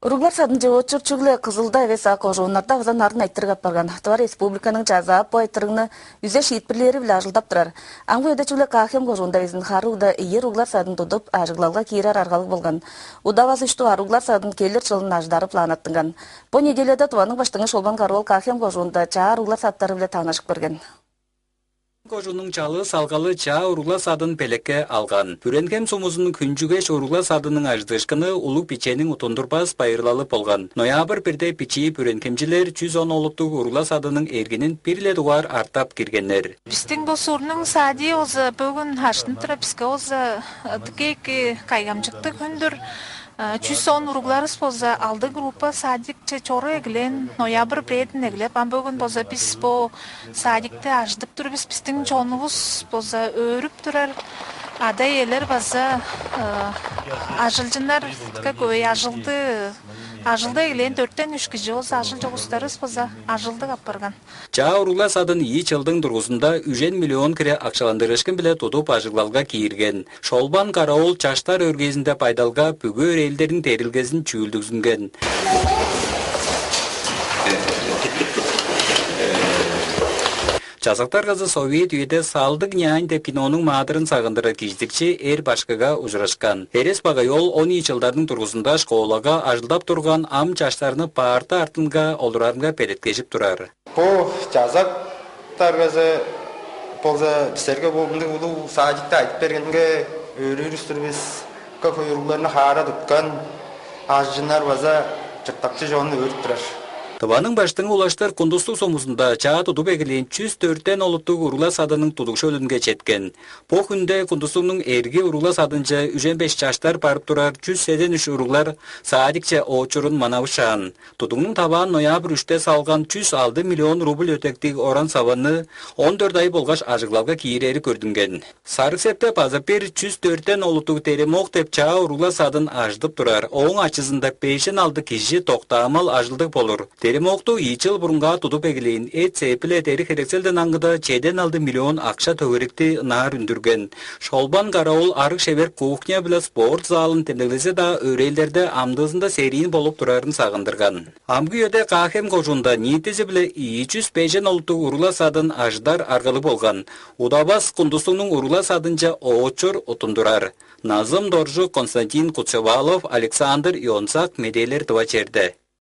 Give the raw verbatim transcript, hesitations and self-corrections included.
Уруглар садынче очур чүгле Кызылда эвес, а кожууннарда база нарын айтырыг апарган. Тыва Республиканың чазаап бо айтырыгны үзе шиитпирлээри-биле ажылдап турар. Ам бо эде чүгле Каа-Хем кожуунда безин хары угда ийи уруглар садын тудуп, ажыглалга киирер аргалыг болган. Удавас үш дугаар уруглар садын келир чылын ажыдары планнаттынган. Бо неделяда Тываның баштыңы Шолбан Кара-оол Каа-Хем кожуунда чаа уруглар садтары-биле таанышып көрген. Кожуунуң чалыы салгалы чаа уруглар садын белекке алган. Бүренхем сумузунуң Хүнчүгеш уруглар садының ажыдыышкыны улуг бичениң утундурбас байырлалы болган. Ноябрь бирде бичии бүренхемчилер чүс он олуттуг уруглар садының эргинин бир-ле дугаар артап киргеннер. Бистиң бо суурнуң садии болза бөгүн ажынып турар, биске болза дыка эки кайгамчыктыг хүндүр. Чүс он уругларыс болза алды группа садикче чоруй эгелээн, ноябрь бирээден эгелеп. Ам бөгүн болза бис бо садикти ажыдып тур бис. Бистиң чонувус болза өөрүп турар. Ада-иелер база ажылчыннар, дыка көй ажылды, ажылда эгелээн дөрттен үш кижи болза, ажылчы улустарывыс болза ажылдыг апарган. Чаа уруглар садын ийи чылдың дургузунда үжен миллион хире акшаландырыышкын-биле тудуп ажыглалга киирген. Шолбан Кара-оол чаштар өргээзинде байдалга бүгү өрээлдерниң терилгезин чүүлдүгзүнген. Чазактар кызы совет үеде «Салдыг нянь» деп кинонуң маадырын сагындырар кижизидикчи эр башкыга ужурашкан. Эрес Багай-оол он ийи чылдарның дургузунда школага ажылдап турган, ам чаштарны парта артынга олурарынга белеткежип турар. Бо чазак даргазы болза бистерге бо мындыг улуг садикти айтып бергенинге өөрүүр-дүр бис. Көк уругларны хаара туткан, ажылчыннар база чурттакчы чонну өөрүп турар. Тываның баштыңы улаштыр Кундустуг сумузунда чаа тудуп эгелээн чүс дөрттен олуттуг уруглар садының тудуг шөлүнге четкен. Бо хүнде Кундустугнуң эрги уруглар садынче үжен беш чаштар барып турар, чүс седен үш уруглар садикче очурун манавышаан. Тудугнуң таваан ноябрь үште салган чүс алды миллион рубль өртектиг оран-саваны он дөрт ай болгаш ажыглалга киирери көрдүнген. Сарыг-Септе база бир чүс дөрттен олуттуг «Теремок» деп чаа уруглар садын ажыдып турар. Ооң ачызында бежен алды кижи доктаамал ажылдыг болур. «Теремокту» ийи чыл бурунга тудуп эгелээн эт-септиг-ле дериг-херекселден аңгыда чеден алды миллион акша-төгерикти ынаар үндүрген. Шолбан Кара-оол арыг-шевер, кухня биле спорт залын демдеглезе-даа, өрээлдерде амдыызында сериин болуп турарын сагындырган. Амгы үеде Каа-Хем кожуунда ниитизи-биле ийи чүс бежен олуттуг уруглар садын ажыдар аргалыг болган. Удавас Кундустугнуң уруглар садынче очур утундурар. Назым Доржу, Константин Куцевалов, Александр Ионсак, «Медээлер Тыва чээрде».